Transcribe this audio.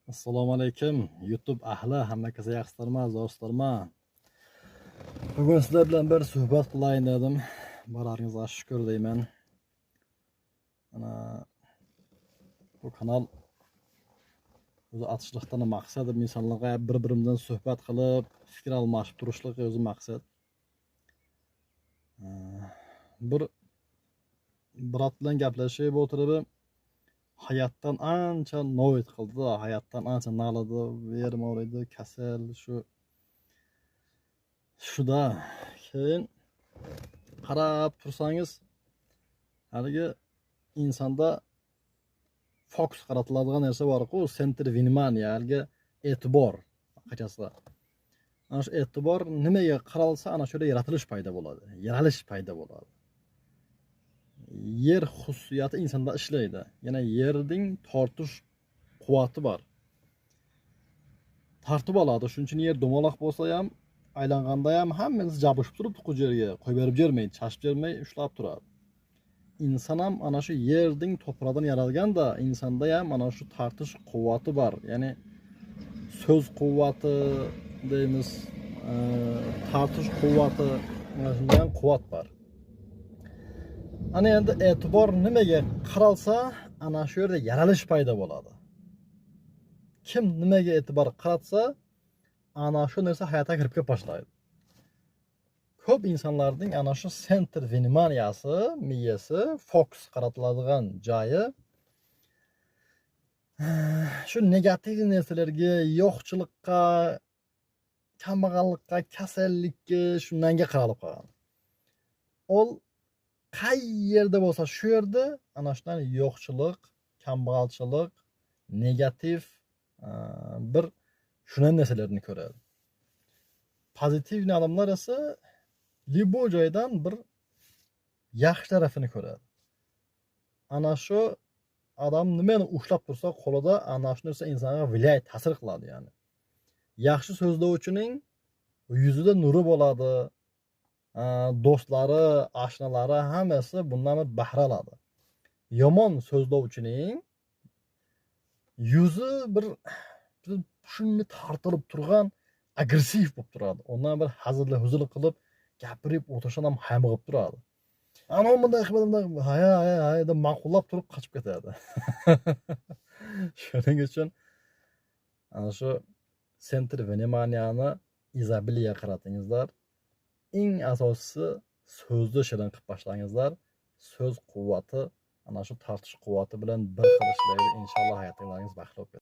Assalomu alaykum, YouTube ahli, hamma yaxshilarmi, zo'rsizlarmi? Bugun sizlar bilan bir suhbat qilayin dedim. Barlaringizga shukur deyman. Ana bu kanal o'zi ochishlikdan maqsadi insonlarga bir-birimizdan suhbat qilib, fikr almashib turishlik o'zi maqsad. Bir брат bilan gaplashib o'tirib, hayotdan ancha ныть qildi, hayotdan ancha nolidi, yerim og'riydi, kasal, shu shuda. Keyin qarab tursangiz, haligi insonda fokus qaratiladigan narsa borku, центр внимания, haligi e'tibor qachasi. Ana shu e'tibor nimaga qaralsa, ana shu yerda yaratilish paydo bo'ladi, yaralish paydo bo'ladi. Yer xususiyati insonda ishlaydi, yana yerning tortish quvvati bor, tortib oladi. Shuning uchun yer dumaloq bo'lsa ham, aylanganda ham hammasi jabishib turibdi, yerga qo'yib berib bermaydi, chashib bermay ushlab turadi. Inson ham ana shu yerning to'prog'idan yaralganda, insonda ham ana shu tortish quvvati bor, ya'ni so'z quvvati deymiz, tortish quvvati, mana shunda ham quvvat bor. Ana endi e'tibor nimaga qaralsa, ana shu yerda yaralish paydo bo'ladi. Kim nimaga e'tibor qaratsa, ana shu narsa hayotga kirib kelib boshlaydi. Ko'p insonlarning ana shu центр внимания si, miyasi fokus qaratiladigan joyi shu negativ narsalarga, yo'qchilikqa, kambag'allikqa, kasallikka, shundanga qaralib qolgan. Ol qayerda bo'lsa, shu yerda ana shundan yo'qchilik, kambag'alchilik, negativ bir shunday narsalarni ko'radi. Позитивный odamlar esa любой joydan bir yaxshi tarafini ko'radi. Ana shu odam nimani ushlab tursa qo'lida, ana shu narsa insonga влиять, ta'sir qiladi. Ya'ni yaxshi so'zlovchining yuzida nuri bo'ladi, do'stlari, oshnalari, hammasi bundan bir bahra oladi. Yomon so'zlovchining yuzi bir shunday tortilib turgan, agressiv bo'lib turadi. Undan bir hazil huzul qilib gapirib o'tirishdan ham hamig'ib turadi. Anavi bunday qilib, bunday, ha ha ha deb ma'qullab turib qochib ketadi. Shuning uchun ana shu центр внимания ni изобилие qaratingizlar. Eng asosiysi, so'zni shirin qilib boshlangizlar. So'z quvvati ana shu tortish quvvati bilan bir xil ishlaydi. Inshaalloh, hayotingiz baxtli bo'lib ketadi.